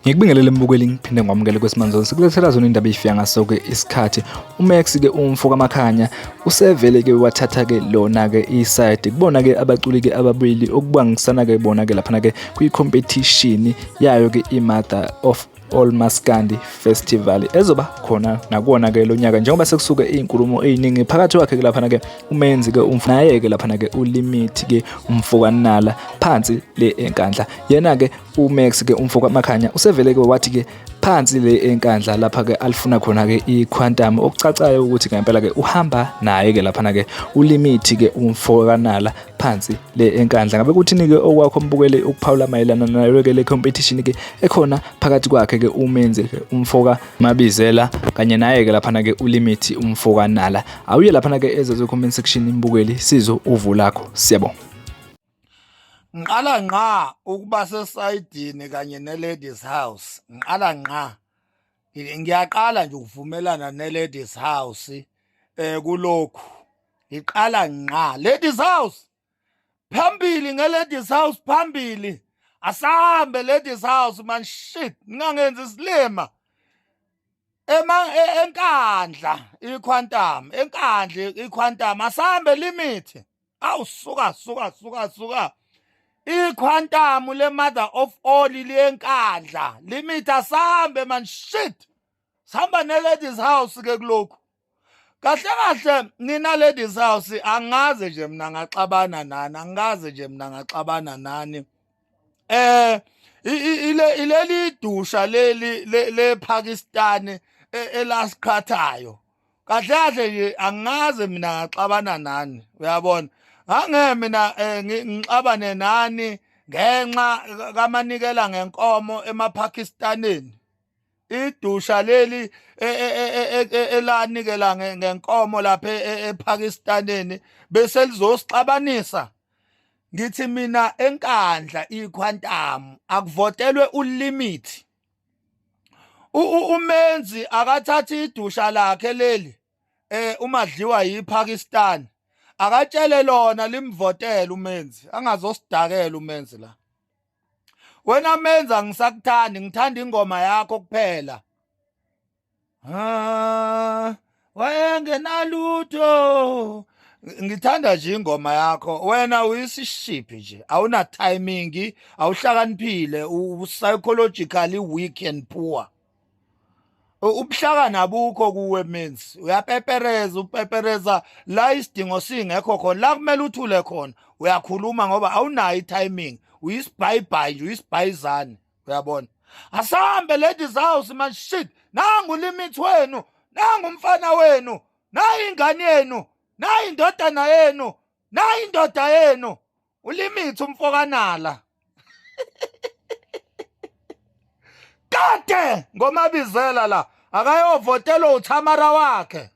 Ngikubingelele mbukeli ngiphinde ngwamukele kwesimanzoni sikulethela zona indaba eyifika ngaso-ke isikhathi. UMax-ke umfo kaMakhanya usevele-ke wathatha-ke lona-ke isayidi kubona-ke abaculi-ke ababili okubangisana-ke bona-ke laphana-ke kwi-competition yayo-ke i-Mother of All Maskandi Festival ezoba khona nakuwona ke lonyaka njengoba sekusuke izinkulumo eziningi phakathi kwakhe ke laphana ke umenzi ke umfana naye ke laphana ke uLimit ke umfokanala phansi le enkandla yena ke uMax ke umfoka Makhanya usevele ke wathi ke phansi le enkandla lapha ke alifuna khona ke iQuantum okucacayo ukuthi ngempela ke uhamba naye ke laphana ke uLimit ke umfokanala phansi le enkandla. Ngabe kuthini ke okwakho mbukele ukuphawula mayelana nayo ke le competition ke ekhona phakathi kwakhe ke umenzi ke umfoka Mabizela kanye naye ke laphana ke uLimit umfoka Nala. Awuye laphana ke ezeze comment section imbukeli sizo uvu lakho. Siyabonga. Ngiqala ngqa ukuba sesayidini kanye ne-ladies house. Ngiqala ngqa. Ngiyaqala nje ukuvumelana ne-ladies house eh kulokhu. Ngiqala ngqa. Ladies house. Phambili nge-ladies house phambili. Asambe ladies house man shit ningangenzi isilima. Ema enkandla iQuantum, enkandla iQuantum asambe limit. Awu suka suka suka suka. Iquantum le mother of all liyenkandla. Limit asambe man shit. Sihamba ne ladies house ke kulokhu. Kahle kahle nina ladies house angaze nje mina ngaxabana nani, angikaze nje mina ngaxabana nani. Eh ile ileli dusha leli le Pakistan elasiqhathayo. Kahle kahle nje angaze mina ngaxabana nani uyabona ngange mina eh, ngixabane nani ngenxa kamanikela ngenkomo emaPakistaneni idusha leli e, e, e, elanikela ngenkomo lapha ePakistaneni bese lizosixabanisa ngithi mina enkandla iQuantum akuvotelwe ulimit Umenzi akathathe idusha lakhe leli eh umadliwa yiPakistan akatshele lona limvotele umenzi angazosidakela umenzi la wena menza ngisakuthandi ngithanda ingoma yakho kuphela Ah, wayengenalutho. Ngithanda nje ingoma yakho. Wena uyisishiphi nje. Awuna timing, awuhlakaniphile, u psychologically weak and poor. Ubuhlakani abukho kuwe means uyapepereza upepereza la isidingo singekho khona la kumele uthule khona uyakhuluma ngoba awunayo i-timing uyisibhayibhayi nje uyisibhayizane uyabona asambe ladies house man shit nangu limit wenu nangu umfana wenu nayi ingane yenu nayi indodana yenu nayi indoda yenu ulimit umfokanala kade ngomabizela la akayovotela uThamara wakhe.